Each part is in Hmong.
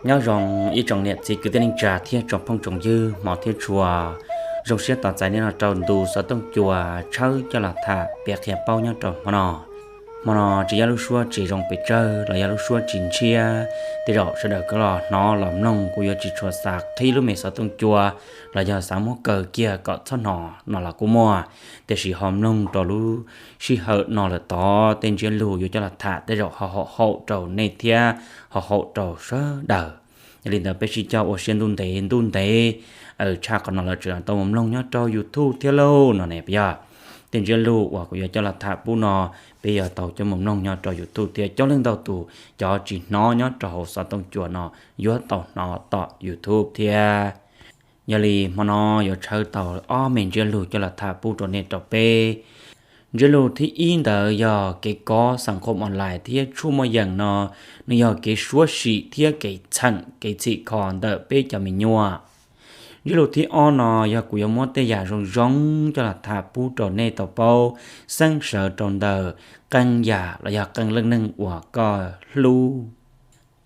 Nyob zoo ib tsoom niam txiv kwv tij neej tsa thiab tsoom phooj tsoom ywg hmov thiab tshua, zoo siab tos txais nej no rau ntu xov tooj cua tshawb coj los tham piav qhia paub nyob rau hmo no. Hmo no tsis yog lub suab tsis zoo pes tsawg los yog lub suab tsis ntshiab, tej zaum sawv daws koj los hnov los mloog kuv yuav tsis tshua xav qhib lub me xov tooj cua los yog xav muab kaw kiag kom txhob hnov no los kuj muaj. Tiam sis ho mloog rau lub sij hawm no lawm tod tej ntsiab lus yuav coj los tham tej zaum ho haum haum rau nej thiab ho haum rau sawv daws. Yog li ntawd peb sib cog ua siab ntuj ntev ntuj ntev, tshaj qhov no lawm tseem tau mus mloog nyob rau YouTube thiab lauj no ne. Yog tej ntsiab lus uas kuv yuav coj los tham pub no, peb yuav tau coj mus mloog nyob rau YouTube thiab coob leej ntau tus cov tsis hnov nyob rau hauv xov tooj cua no yuav tau hnov tom YouTube thiab. Yog li hmo no yuav tshawb tau ob me ntsiab lus coj los tham pub rau nej rau peb. Ntsiab lus thib ib ntawd yog kev kov xas khom online thiab tshuaj muaj yees no, nws yog kev suab sim thiab kev txheem kev txhim kho ntawm peb cov me nyuam. Ntsiab lus thib ob no yog kuv yuav muab tej yam zoo zoo coj los tham pub rau nej tau paub, xeeb sawv rau ntawm qee yam los yog qee leej neeg uas koj hlub.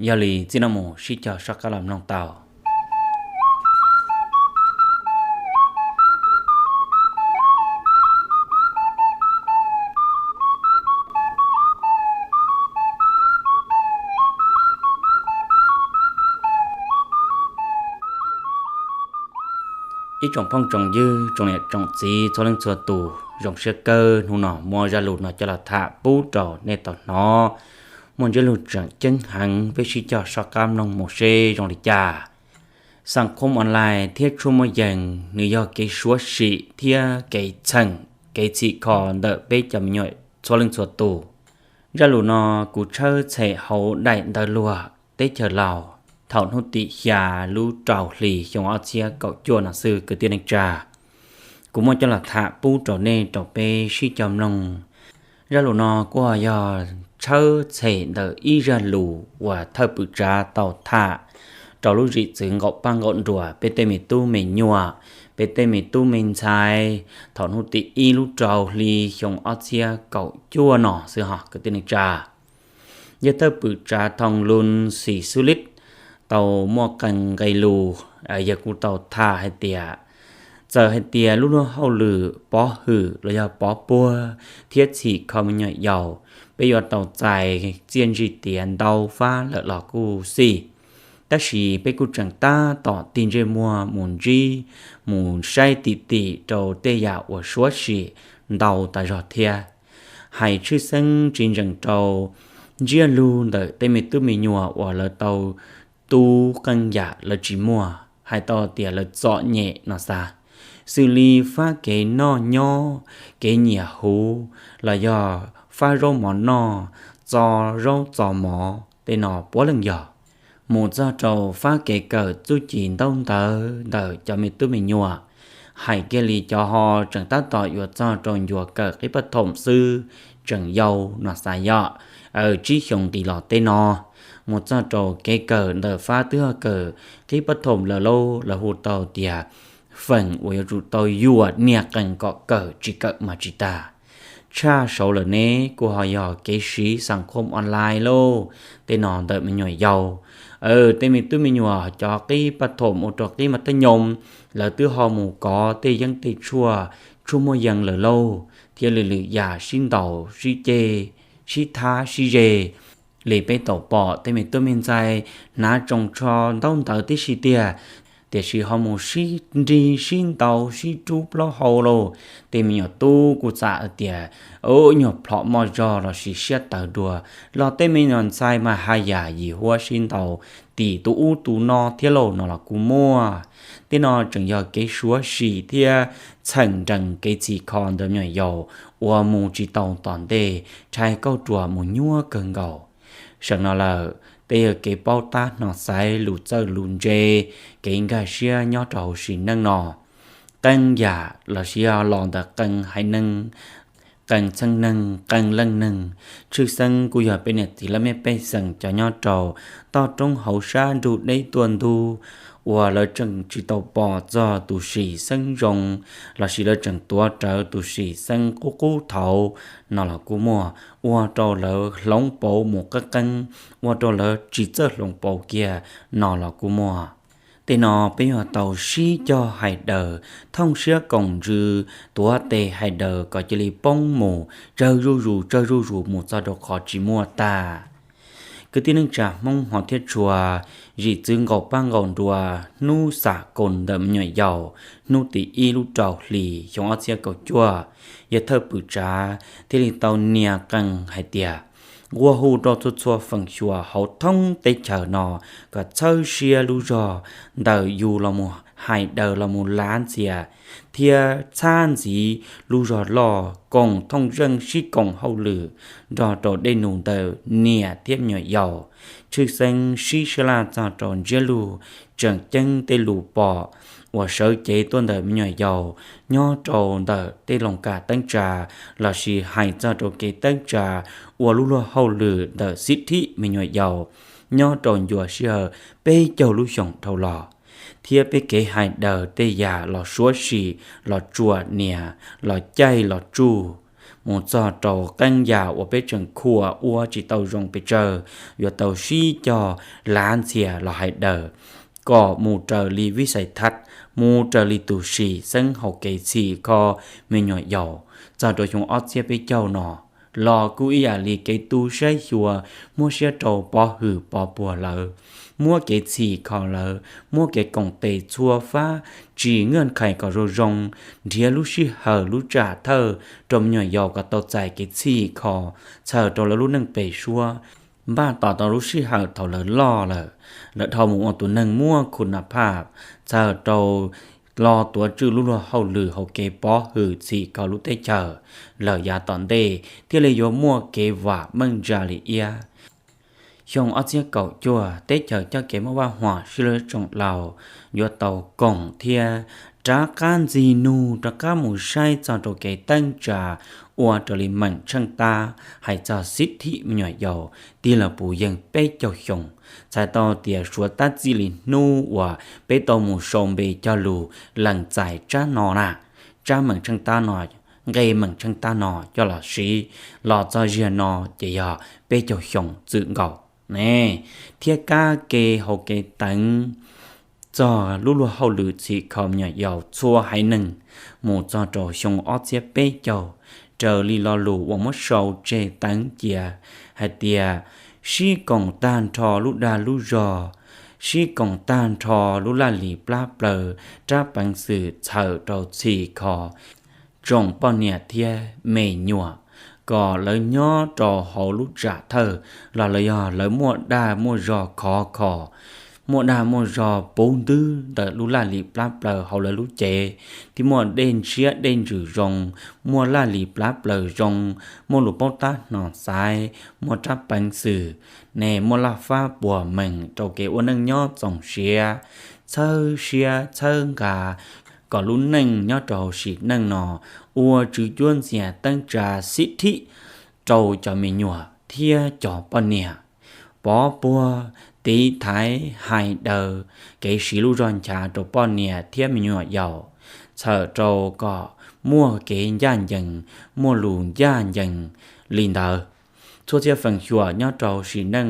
Yog li txij no mus sib cog soj qab los mloog tau. Ib tsoom phooj tsoom ywg tsoom niam tsoom txiv txhua leej txhua tus, zoo siab kawg hnub no muaj zaj lus no coj los tham pub rau nej tau hnov. Muaj ntsiab lus tseem ceeb heev, peb sib cog soj qab mloog mus seb zoo li cas. Xas khom online thiab tshuaj muaj yees nws yog kev suab sim thiab kev txheem kev txhim kho ntawm peb cov me nyuam txhua leej txhua tus. Zaj lus no kuv tshawb txhem hauv daim ntawv luag teb chaws Laus thaum hnub tim xya lub rau hli xyoo ob txhiab kaum cuaj no xwb kwv tij neej tsa. Kuv muab coj los tham pub rau nej rau peb sib cog mloog. Zaj lus no kuj yog tshawb txhem ntawm ib zaj lus uas thawj pwm tsav tau tham rau lub zim txwv nqaum paj nqaum nruas peb tej me tub me nyuam, peb tej me tub me ntxhais, thaum hnub tim ib lub rau hli xyoo ob txhiab kaum cuaj no xwb hos kwv tij neej tsa. Yog thawj pwm tsav Thoo Lun Xis Xwb Lib tau muaj qee nqe lus, yog kuj tau tham hais tias, txawm hais tias lub luag hauj lwm pov hwm los yog pov puag thiab txhim kho me nyuam yaus, peb yuav tau txais txiaj ntsig tiav ntau fab lawm los kuj xij. Tab sis peb kuj tseem tab tom tig ntsej muag mus ntsib, mus saib tim tim rau tej yam uas suab sim ntau tas zog thiab. Hais tshwj xeeb tsis ntseem rau ntsiab lus ntawm tej me tub me nyuam uas lawv tau tu qee yam lawv tsis muaj, hais tau tias lawv txom nyem no xav, xws li fab kev noj nyob, kev nyiam huv, los yog fab zaub mov noj, txo zaub txo mov tej no puav leej yog. Mus txog rau fab kev kawm txuj ci ntaub ntawv ntawm cov me tub me nyuam, hais kiag li cov ho tseem tab tom yuav txog rau ncua kawm qib paj thoom xwb, tseem yau no xav yom, tsib xyoo nqis los tej no. Mus txog rau kev kawm ntawm fab twb ho kawm qib paj thoom lawm lauj, lawv hu tau tias feem uas yuav tsum tau yuam niag qees kom kawm tsis kawm mas tsis tag. Tshaj saud lawm ne, kuj ho yog kev siv xas khom online lauj, tej no ntawm me nyuam yaus. Tej me tub me nyuam cov qib paj thoom mus rau qib mas thaj nyoos, lawv twb ho mus kov tej yeeb tej tshuaj, tshuaj muaj yees lawm lauj, thiab lwm lwm yam sib ntaus sib ceg, sib thab sib ze li peb tau pom tej me tub me ntxhais hnav tsoos tsho ntaub ntawv tib si tiag, tiam sis ho mus sib nrig sib ntaus sib rub plaub hau lauj. Tej me nyuam tub kuj txawm hais tias, nyuag plhom moj zog lossis siab tawv dua, los tej me nyuam ntxhais mas haj yam yim huab sib ntaus tim tus ub tus no thiab lauj no los kuj muaj. Tej no tseem yog kev suav sim thiab txheem nrees kev txhim kho ntawm me nyuam yaus uas mus tsis tau tom ntej, rhais kauj ruam mus nyuaj kawg nkaus. Seem no lawm, tej yog kev paub tab hno xaiv lus txawj lus ntse, kev nkag siab nyob rau hauv sim neej no. Qee yam lossis yog los ntawm qee haiv neeg, qee txheej neeg, qee leej neeg, tshwj xeeb kuj yog peb niam txiv laj mej pej xeem cov nyob rau toj roob hauv sab nrug deb tuaj ntug, uas lawv tseem tsis tau pom txog tus sim xeeb zoo, lossis lawv tseem tuav rawv tus sim xeeb qub qub thaud no los kuj muaj, ua rau lawv hloov pauv mus qeeb qeeb, ua rau lawv tsis txawj hloov pauv kiag no los kuj muaj. Tej no peb yuav tau sib cog hais daws, thooj siab koom ntsws, tuav tes hais daws kom cia li poob mus tsawg zuj zus tsawg zuj zus mus txog rau qhov tsis muaj tag. Kwv tij neej tsa Hmoob hmov thiab tshua, zim txwv nqaus pab nqaus nruas hnub xam koos ntawm me nyuam yaus, hnub tim ib lub rau hlis xyoo ob txhiab kaum cuaj, yawg thawj pwm tsav thiaj li tau nias qees hais tias, nqua hu rau txhua txhua feem xyuam hauv thoob teb chaws no kom txhawb siab lub zog ntawm yus los mus hais daws los mus lav ntxias thiab txhab ntxiv lub zog loj, koom thooj zeej sib koom hauj lwm nrog rau dej num ntawm niam thiab me nyuam yaus, tshwj xeeb sib sab laj txog rau ntsiab lus tseem ceeb tej lus pom uas sawv cev tuaj ntawm me nyuam yaus nyob rau ntawm tej loos kam teeb tsa, lossis hais txog rau kev teeb tsa ua lub luag hauj lwm ntawm xib thib me nyuam yaus nyob rau ncua sij hawm peb caug lub xyoos dhau los, thiab peb kev hais daws tej yam los suav sim, los tsuam nias, los caij los tsuj, mus txog rau qee yam uas peb tseem khuam ua tsis tau zoo pes tsawg, yuav tau sib cog lav ntxias los hais daws kom mus raws li vij xais thab, mus raws li tus sim xeeb hauv kev txhim kho me nyuam yaus txog rau xyoo ob txhiab peb caug no los kuj ib yam li kev tu saib xyuas, muab siab rau pov hwm pov puag lawv, muab kev txhim kho lawv, muab kev koom tes txhua fab tsis nkaj khais kom zoo zoo, nrhiav lub sij hawm lub tsam thawj rau me nyuam yaus kom tau txais kev txhim kho txhawm rau lawv lub neej pem suab, npaj tos tau lub sij hawm thaum lawv loj lawm, lawv dhau mus ua tus neeg muaj khun na phaj, txhawm rau los tuav tswj lub luag hauj lwm hauv kev pov hwm txhim kho lub teb chaws lawm yav tom ntej thiaj li yuav muaj kev vam meej ntsa li iab. Xyoo ob txhiab kaum cuaj teb chaws coj kev muaj vaj huam sib laj tsoom laus yuav tau koom thiab rov qab ntxig nug rov qab mus saib txog rau kev teeb tsa ua raws li meem tsheej tab hais txog xib thib me nyuam yaus tig los puv yeej peb caug xyoo, txhais tau tias suav tab txij li hnub uas peb tau mus sau npe cog lus lees txais tsab no na, tsab meem tsheej tab no, nqe meem tsheej tab no coj los siv los txog ziag no ces yog peb caug xyoo txwm nkaus ne, thiab kab ke hauv kev teev txog lub luag hauj lwm txhim kho me nyuam yaus txhua haiv neeg mus txog rau xyoo ob txhiab peb caug, raws li lo lus uas muab sau tseg teev cia hais tias, sib koom tag nrho lub dag lub zog, sib koom tag nrho lub laj lim plab plaws, rab peev xwm txhawm rau txhim kho tsoom poj niam thiab me nyuam, kom lawv nyob rau hauv lub tsam thawj los lawv yog lawv muaj dag muaj zog khov kho, muaj dag muaj zog puv ntwb ntawm lub laj lim plab plaws hauv lawv lub cev, thiab muaj dej ntshiab dej ntsws zoo, muaj laj lim plab plaws zoo, muaj lus paub tab hno xaiv, muaj rab peev xwm, ne muaj laj fab puag meem rau kev ua neej nyob txoos siab, txhawb siab txhawb nqa kom lub neej nyob rau hauv sim neej no ua tswv cuab ntxias teeb tsa xib thib rau cov me nyuam thiab cov poj niam, pov puag, tiv thaiv, hais daws kev siv lub zog nchav rau poj niam thiab me nyuam yaus, txhawm rau kom muaj kev ncaj ncees, muaj lus ncaj ncees li ntawd. Txhua txhia feem xyuam nyob rau sim neej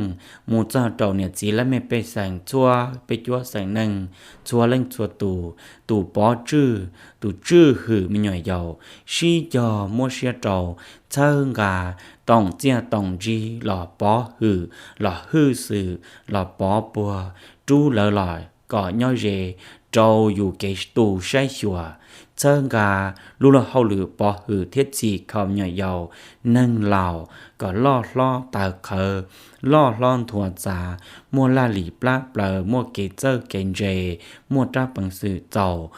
mus txog rau niam txiv laj mej pej xeem txhua peb cuab xeem neeg, txhua leej txhua tus, tus pov tswj, tus tswj hwm me nyuam yaus, sib cog muab siab rau txhawb nqa, toom txiaj toom ntsig los pov hwm, los hwj xwm, los pov puag, rub lawv los kom nyob ze rau yus kev tu saib xyuas, txhawb nqa lub luag hauj lwm pov hwm thiab txhim kho me nyuam yaus, neeg laus kom loj hlob taw qhawv, loj hlob nthuav txav, muaj laj lim plab plaws, muaj kev txawj kev ntse, muaj rab peev xwm txaus,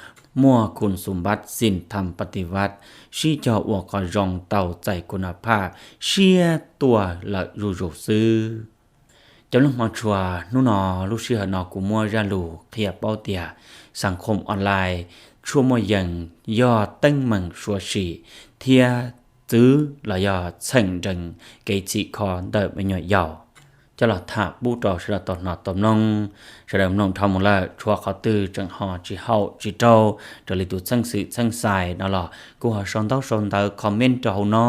muaj khun xum npab xim tham pa ti vaj, sib cog ua qhov zoo tau txais khun na phaj siab tuaj lawm zuj zus xwb. Cov leej hmov tshua, hnub no lub sij hawm no kuv muaj zaj lus qhia paub tias xav khoom online tshuaj muaj yees yog teeb meem suav sim thiab txwv los yog txheem nrees kev txhim kho ntawm me nyuam yaus. coj los tham pub rau sawv daws tau hnov tau mloog. Sawv daws mloog dhau mus lawm, tshuav qhov twg tseem ho tsis haum tsis raug raws li tus txheej xwm txheej xais no los kuj ho sau ntaub sau ntawv comment rau hauv no,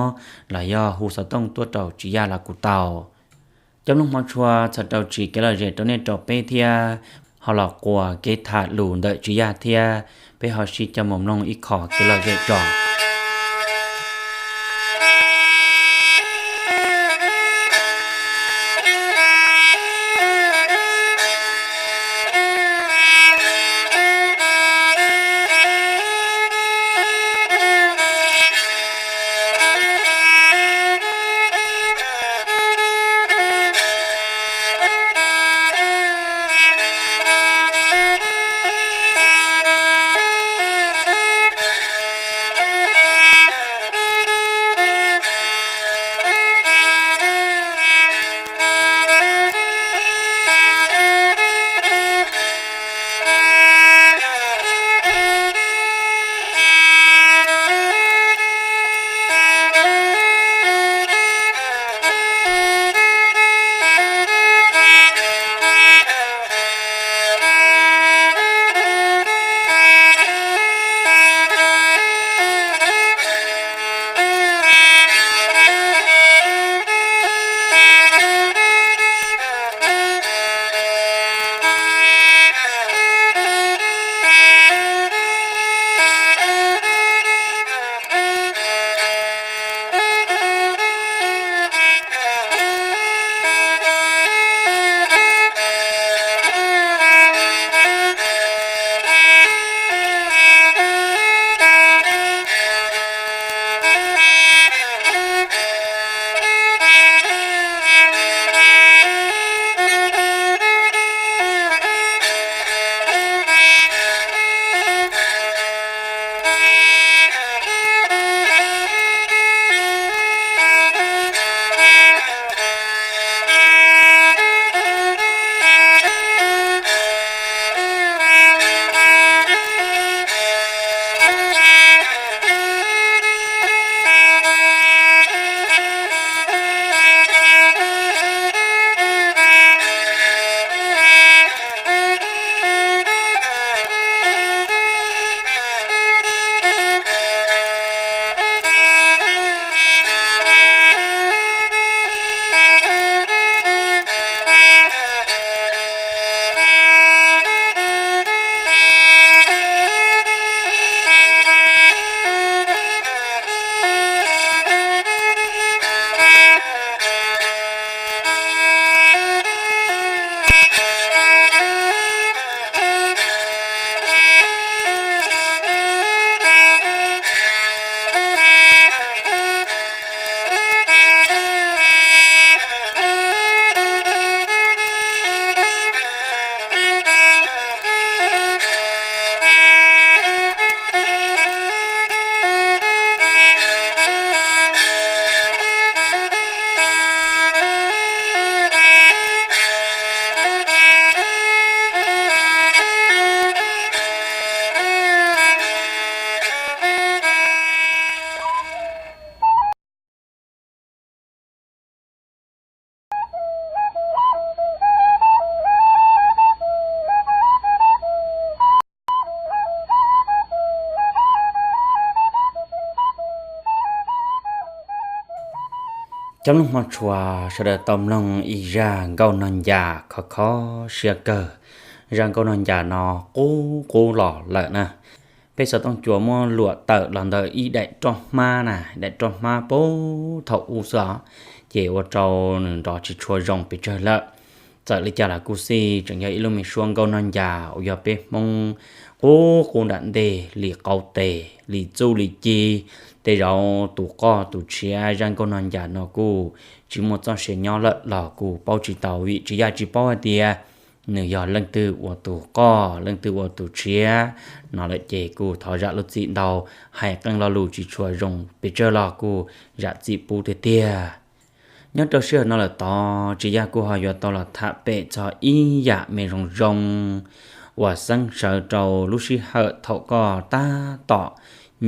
los yog hu xov tooj tuaj rau Tsis Yaj los kuj tau. Cov mloog hmov tshua, txog rau Tsis kev lom zem rau nej rau peb thiab ho los quas kev tham lus ntawm Tsis Yaj thiab, peb ho sib coj mus mloog ib qho kev lom zem tso. Cov mloog hmov tshua, sawv daws tau mloog ib zaj nkauj nog ncas khov kho siab kawg. Zaj nkauj nog ncas no qub qub los lawm na. Peb xov tooj cua muab luam tawm los ntawm ib daim roj hmab na, daim roj hmab puag thaum ub xwb os, ces ua rau nws nrov tsis tshua zoo pes tsawg lawm. Txawm li cas los kuj xij tseem yog ib lub me suab nkauj nog ncas uas yog peb Hmoob qub qub nram ntej li qauv tes li txuj li ci. Tej zaum tus qoj tus tshiab zaj nkauj nog ncas no kuj tsis muaj txoj sia nyob lawm los kuj paub tsis tau, vim Tsis Yaj tsis paub hais tias nws yog leej twg ua tus qoj leej twg ua tus tshiab no lawm, ces kuj thov zam lub txim ntau, hais qee lo lus tsis tshua zoo pes tsawg los kuj zam txim pub tiag tiag. Nyob rau sij hawm no lawm tod Tsis Yaj kuj ho yuav tau los tham pem txog ib yam me zoo zoo uas xeeb sawv rau lub sij hawm thaum koj tab tom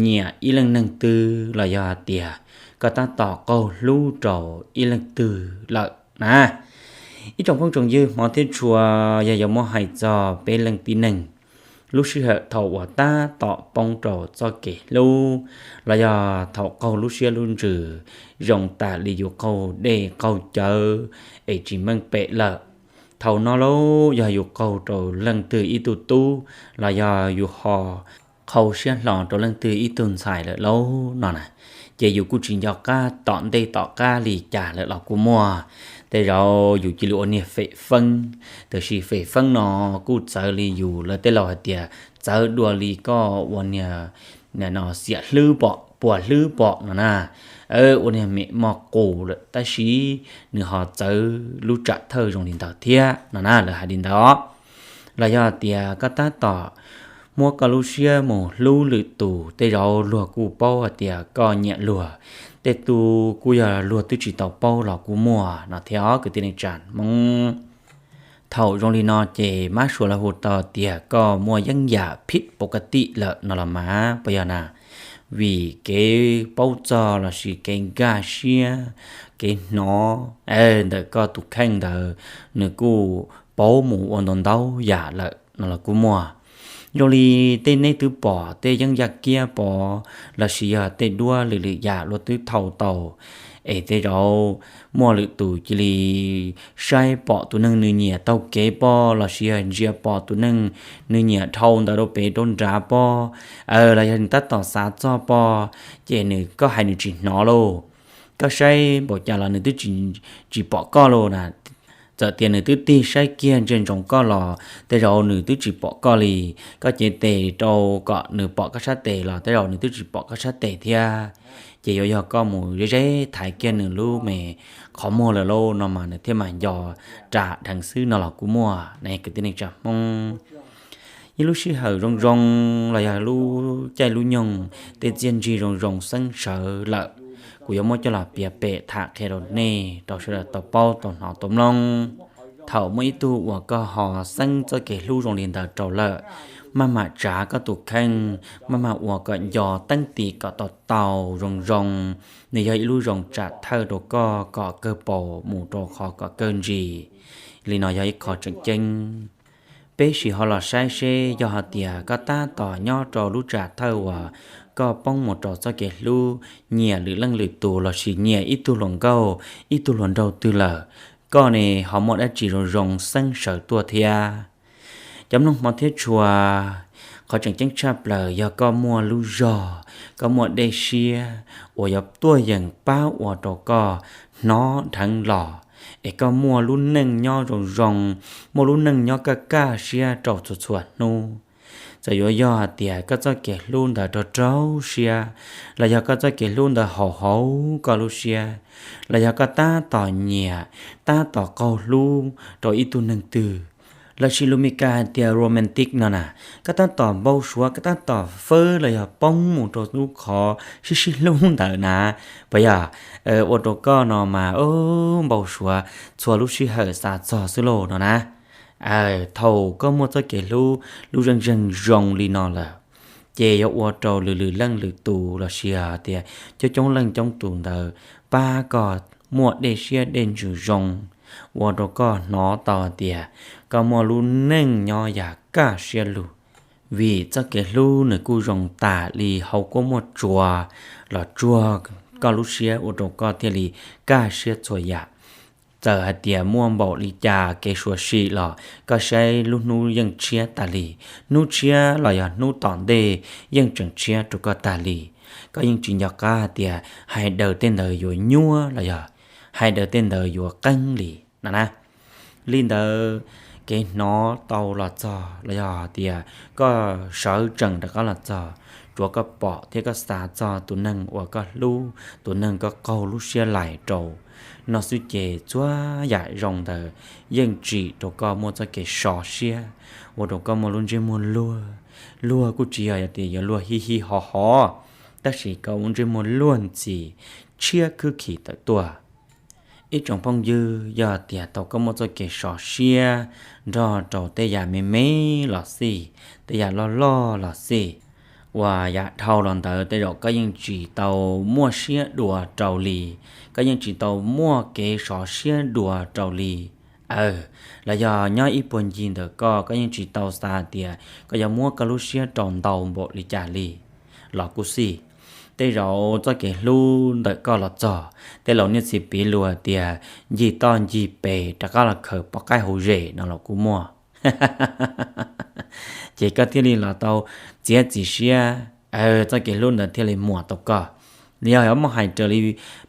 nyiam ib leej neeg twg los yog hais tias koj tab tom qaug hlub rau ib leej twg lawm na. Ib tsoom phooj tsoom ywg, hmov thiab tshua yog yuav muab hais txog peb leej tib neeg lub sij hawm thaum uas tab tom poob rau txoj kev hlub, los yog thaum qaug lub siab lub ntsws, zoo tas li yus qaug dej qaug cawv es tsis meej pem lawm. Thaum no lauj, yog yus qaug rau leej twg ib tug tub, los yog yus ho qhau siab hlo rau leej twg ib tug ntxhais lawm lauj no na, ces yus kuj tsis nco qab tom ntej tom qab li cas lawm los kuj muaj. Tej zaum yus cia li ua niag fem feeb, tiam sis fem feeb no kuj txawv li yus lawv tej laus hais tias txawv dua li koj ua niag xiam hlwb pom, puas hlwb pom no na, ua niag mem moj qus lawm tab sis nws ho txawv lub tsam thawj zoo li ntawd thiab no na, lawv hais li ntawd os. Los yog tias koj tab tom muab koj lub siab mus hlub lwm tus, tej zaum luag kuj paub hais tias koj nyiam luag, tej tug kuj yog luag twb tsis tau paub los kuj muaj no thiab os kwv tij neej tsa Hmoob. Thaum zoo li no ces mab suav lawv hu tau tias koj muaj yeeb yam phib pov ka tim lawm no los mas puas yog na? Vim kev paub txog lossis kev nkag siab, kev hnov ntawm koj tus kheej ntawd, nws kuj pauv mus ua ntau ntau yam lawm no los kuj muaj. Zoo li tej neb twb pom tej yeeb yaj kiab pov lossis yog tej duab lwm lwm yam luag twb thau tau, es tej zaum muaj lwm tus cia li saib pom tus neeg nws nyiam taug kev pov lossis yog ntsia pom tus neeg nws nyiam dhau ntawd rau pem rau nrad pov, los yog nws tab tom xav txog pov, ces nws, koj hais nws tsis hnov lauj. Koj saib npaum cas los nws twb tsis pom koj lauj na. Txawm tias nws twb tig saib kiag ntsia ntsoov koj los tej zaum nws twb tsis pom koj li. Koj cev tes rau kom nws pom koj sab tes los tej zaum nws twb tsis pom koj sab tes thiab. Ces yuav yog koj mus ze ze thaiv kiag nws lub me qhov muag lawm lauj no mas nws thiaj mam nco ras dheev xwb no los kuj muaj ne kwv tij neej tsa Hmoob. Ib lub sij hawm zoo zoo los yog lub caij lub nyoog tej txiaj ntsig zoo zoo xeeb sawv lawm, kuv yuav muab coj los piav pem tham qhia rau nej rau sawv daws tau paub tau hnov tau mloog. Thaum muaj ib tug uas koj ho xeeb txoj kev hlub zoo li ntawd rau lawm, maj mam tsav koj tus kheej, maj mam ua kom nco teeb tim kom tau tau zoo zoo. Nws yog ib lub zoo tsam thawj rau koj kom kawg paus mus rau qhov kom kawg ntsis. Li no yog ib qho tseem ceeb. Peb sim ho los saib seb yog hais tias koj tab tom nyob rau lub tsam thawj uas koj poob mus rau txoj kev hlub, nyiam lwm leej lwm tus lossis nyiam ib tug hluas nkauj, ib tug hluas nraug twg lawm, koj ne ho muaj dab tsi zoo zoo xeeb sawv tuaj thiab? Cov mloog hmov thiab tshua, qhov tseem ceeb tshaj plaws yog koj muaj lub zog, koj muaj dej siab uas yuav tuaj yeem pab ua rau koj hnov dheev los, es koj muaj lub neej nyob zoo zoo, muaj lub neej nyob kaj kaj siab rau txhua txhua hnub. Txawm yuav yog hais tias koj txoj kev hlub ntawd rau rau siab, los yog koj txoj kev hlub ntawd haum hauv koj lub siab, los yog koj tab tom nyiam, tab tom qaug hlub rau ib tug neeg twg, lossis lus Meskas hais tias romantic no na, koj tab tom npau suav, koj tab tom fawb los yog poob mus rau lub qhov sib sib hlub ntawd na, puas yog? Ua rau koj no mas npau suav txhua lub sij hawm xav txog xwb lauj no na. Thaum koj muaj txoj kev hlub, lub zeej zeeg zoo li no lawm, ces yuav ua rau lwm lwm leej lwm tus lossis tias coob coob leej coob tus ntawd pab koj muaj dej siab dej ntsws zoo, ua rau koj hnov tau hais tias koj muaj lub neej nyob yam kaj siab lug. Vim txoj kev hlub nws kuj zoo tas li hauv kua muaj tsuas los tsuag koj lub siab ua rau koj thiaj li kaj siab txhua yam. Txawm hais tias muaj npaum li cas kev suav sim los koj saib lub hnub yeej tshiab tas li, hnub tshiab los yog hnub tom ntej yeej tseem tshiab rau koj tas li. Koj yeej tsis nco qab hais tias hais daws tej ntawd yuav nyuaj los yog hais daws tej ntawd yuav qeeb li no na. Li ntawd, kev hnov tau los txog los yog tias koj sawv tsees rov qab los txog, tsuav koj pom thiab koj xav txog tus neeg uas koj hlub, tus neeg koj qaug lub siab lais rau no xwb ces txhua yam zoo ntawd yeej tsim rau koj muaj txoj kev sov siab, ua rau koj muaj lub ntsej muag luag. Luag kuj tsis yog tias yuav luag hij hij ho ho, tab sis koj lub ntsej muag luag ntxhi, tshiab khwb khim tawm tuaj. Ib tsoom phooj ywg, yog tias tau koj muaj txoj kev sov siab nrog rau tej yam me me los xij, tej yam loj loj los xij, uas yam dhau los ntawd tej zaum koj yeej tsis tau muaj siab dua rau li, koj yeej tsis tau muaj kev sov siab dua rau li. los yog nyob ib puag ncig ntawm koj, koj yeej tsis tau xav tias koj yuav muab koj lub siab rau ntau npaum li cas li los kuj xij, tej zaum txoj kev hlub ntawm koj los txog, tej laus niaj txhis piv lus tias ncig toj ncig pes rov qab los khaws poj qaib hauv zes no los kuj muaj. Ces koj thiaj li los tau txiav txim siab, txoj kev hlub ntawd thiaj li muam tau koj. Yog muaj hais raws li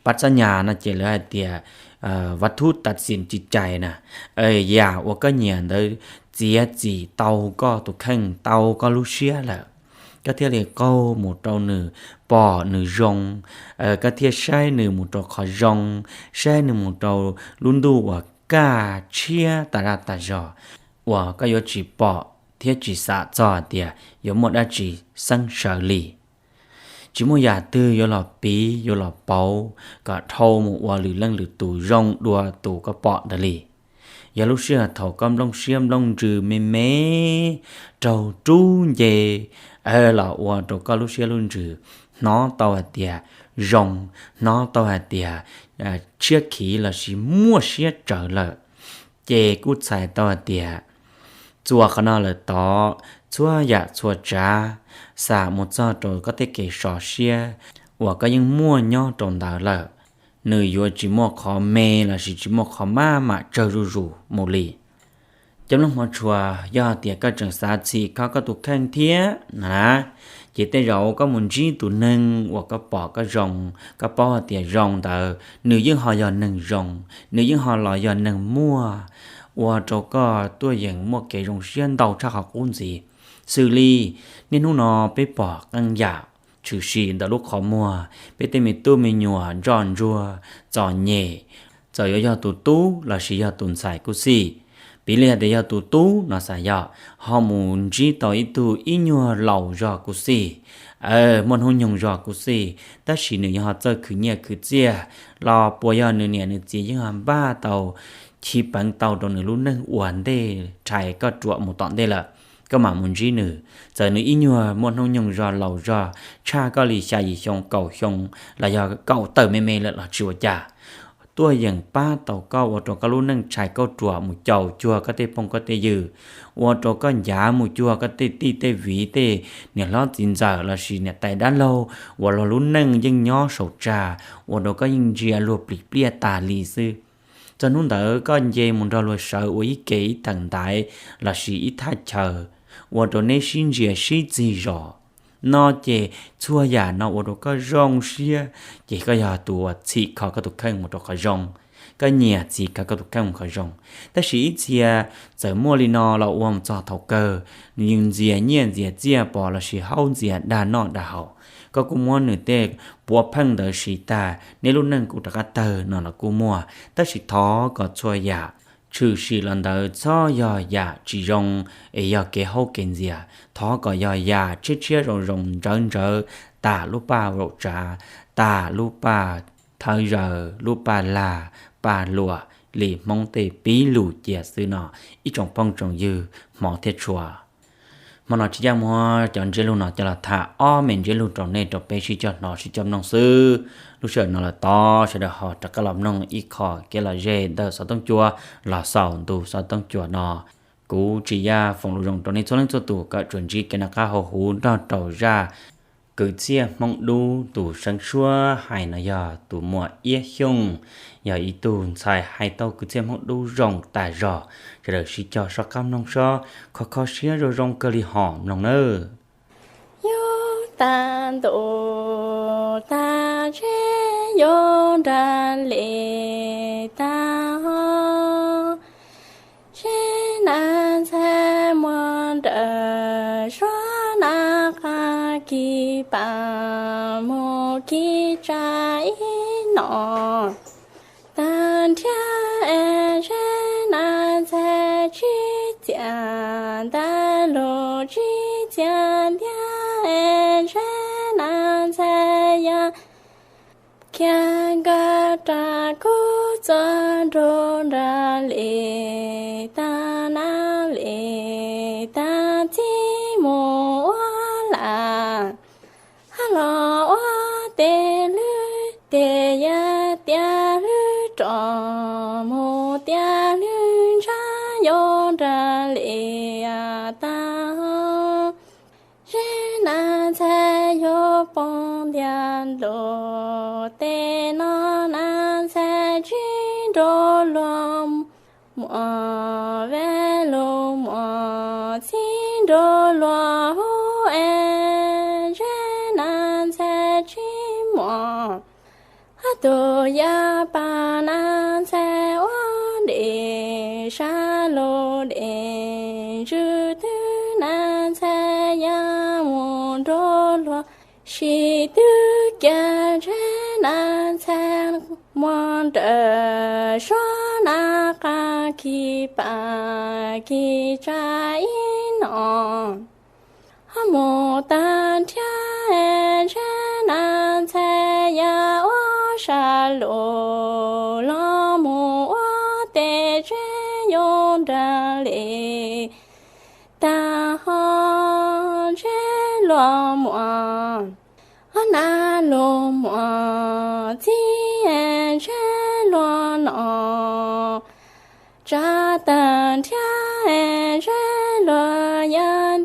pab txab nyas no ces lawv hais tias vaj thub tas txim tsis cais na, yam uas koj nyiam ntawd txiav txim tau koj tus kheej, tau koj lub siab lawm, koj thiaj li qaug mus rau nws, pom nws zoo, koj thiaj saib nws mus rau qhov zoo, saib nws mus rau lub ntuj uas kaj tshiab tas zaj tas zog, uas koj yuav tsis pom thiab tsis xav txog tias yuav muaj dab tsi xeeb sawv li. Tsis muaj yam twg yuav los piv yuav los pauv kom dhau mus ua lwm leej lwm tus zoo dua tus koj pom ntawd li. Yog lub sij hawm thaum koj nplooj siab nplooj ntsws me me raug rub nce los ua rau koj lub siab lub ntsws hnov tau hais tias zoo, hnov tau hais tias tshiab khiv lossis muaj siab tsawv lawm, ces kuj txhais tau hais tias txuas qhov no lawm tod, txhua yam txhua tsav xam mus txog rau koj tej kev sov siab uas koj yeej muaj nyob rau ntawd lawm, nws yuav tsis muaj qhov me lossis tsis muaj qhov maj mam tsawg zuj zus mus li. Cov mloog hmov tshua, yog tias koj tseem xav txhim kho koj tus kheej thiab no na, ces tej zaum koj mus ntsib tus neeg uas koj pom koj zoo, koj paub hais tias zoo ntawd, nws yeej ho yog neeg zoo, nws yeej ho los yog neeg muaj, ua rau koj tuaj yeem muaj kev zoo siab ntau tshaj qhov qub ntxiv. Xws li niaj hnub no peb pom qee yam tshwm sim ntawm lub qhov muag, peb tej me tub me nyuam ntsoj ntsuag txom nyem, txawm yuav yog tus tub lossis yog tus ntxhais kuj xij. Piv li hais tias yog tus tub no xav yog ho mus ntsib tau ib tug ib nyuag laus zog kuj xij, muaj hnub nyoog zog kuj xij, tab sis nws yuav ho txawj khwv nyiaj khwv txiaj los puas yog nws niam nws txiv yeej ho npaj tau chiv peev tau rau nws lub neej ua ntej rhais koj ruam mus tom ntej lawm, koj mam mus ntsib nws. Txawm nws ib nyuag muaj hnub nyoog zog laus zog tshaj koj li xya yim xyoo kaum xyoo los yog kaum tawm me me lawm los tsis ua cas, tuaj yeem pab tau koj ua rau koj lub neej tshais kauj ruam mus caum cuag koj tej phooj koj tej ywg, ua rau koj ncav mus cuag koj tej tij tej viv tej niam hlob txiv ntxawm lossis niam tais dab laug uas luag lub neej yeej nyob saum tsag, ua rau koj yeej ntsia luag plim pliaj tas li xwb. Txog hnub ntawd koj nce mus nrog luag sawv ua ib ke ib theem ntaiv lossis ib thaj chaw, ua rau neb sib ntsia sib txig zos no ces txhua yam no ua rau koj zoo siab, ces koj yog tus uas txhim kho koj tus kheej mus rau qhov zoo, koj nyiam txhim kho koj tus kheej mus qhov zoo. Tab sis ib txhia txawm muaj li no los ua mus txog thaum kawg, nws yeej ntxias nyiaj ntxias txiaj pom lossis haub ntxias dag noj dag haus, koj kuj muab nws tej puav pheej ntawd siv tag, neb lub neej kuj rov qab tawg no los kuj muaj. Tab sis thov kom txhua yam tshwm sim los ntawd txhob yog yam tsis zoo es yog kev haub kev ntxias, thov kom yog yam tshiab tshiab zoo zoo ntsawv ntsawv, tam lub paj vaum tsav, tam lub paj thawv zaws, lub paj lag paj luam li Hmoob tej piv lus cia xwb no. Ib tsoom phooj tsoom ywg hmov thiab tshua, hmo no tsis ncaj muab cov ntsiab lus no coj los tham ob me ntsiab lus rau nej rau peb sib coj hnov sib coj mloog xwb. Lub sij hawm no lawm tod sawv daws ho rov qab los mloog ib qho kev lom zem ntawm xov tooj cua los xaus ntu xov tooj cua no. Kuv Tsim Yaj foom lus zoo rau nej txhua leej txhua tus kom tsuas ntsib kev noj qab haus huv nrog rau zaj kwv txhiaj Hmoob Dub tus seev suab hais no yog tus muam Iab Xyooj, yog ib tug ntxhais hais tau kwv txhiaj Hmoob Dub zoo tas zog. Sawv daws sib coj soj qab mloog sob, kho kho siab zoo zoo kawg li hom mloog nawb. Yuav tag ntuj tag zeb yuav nra li tag hov, zeb na ntxhais muaj nrawm suab na qab kis pam mus kis tsa ib no. Tag nrhiav es zeb na ntxhais tsis txiaj ntais lus tsis txiaj ntiab es zeb na ntxhais yog khiav nkag rau kuv txoj nruab nrag li tag na li tag txij mus ua lam hab los ua tes lwj tes yav tiaj lwj rov mus tiaj lwj poob ntiag lug tes no, nas ntxhais tsis nrug luag muam, ve lug muam txib nrug luag hu es ntshe nas ntxhais tsis muam. Hab tug yaj pas nas ntxhais ua dej sab lug dej ntsws twg, nas ntxhais yaj mus nrug luag sim twg kiag ntshe nas ntxhais muab nrawm suab nas qab kis pas kis tsa ib no. Hab mus tag nrhiab es ntshe nas ntxhais yaj ua sab lug los mus ua teb, ntshe yuav nrag li tag ho ntshe luag muam, hab nas lug muam txib es ntshe luag no. Tsa tag nrhiab es ntshe luag yaj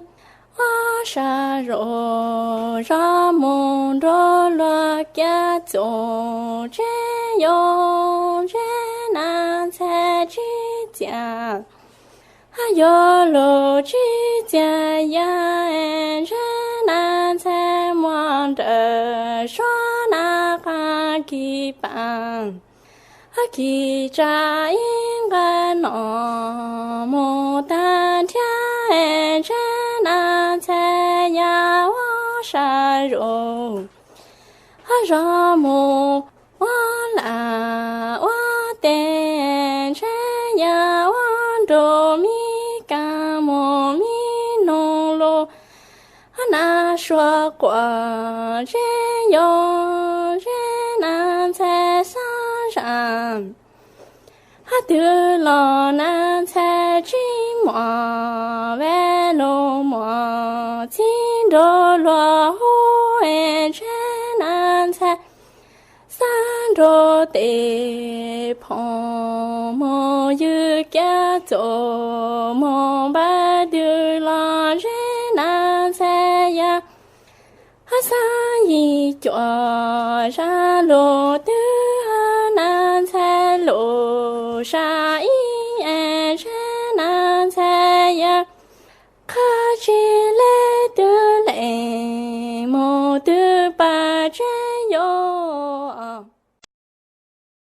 ua sab zog, zog mus nrug luag kiag txug, ntshe yuav ntshe nas ntxhais tsis txiaj, hab yuav lug tsis txiaj yaj es ntshe nas ntxhais muab nrawm suab nas qab kis pas hab kis tsa ib nqag no. Mus tag nrhiab es ntshe nas ntxhais yaj ua sab zog, hab zog mus ua lag ua teb, ntshe yaj ua nrug mi kaaj mus mi noog lug, hab nas suav quas ntshe yuav ntshe nas ntxhais xab zam. Hab twg los nas ntxhais tsis muam, ve lug muam txib nrug luag hu es ntshe nas ntxhais xab nrug tes phoom mus ywg kiag txug, mus npaj twg los ntshe nas ntxhais yaj hab xab yig cuam sab lug twg, hab nas ntxhais lug sab ib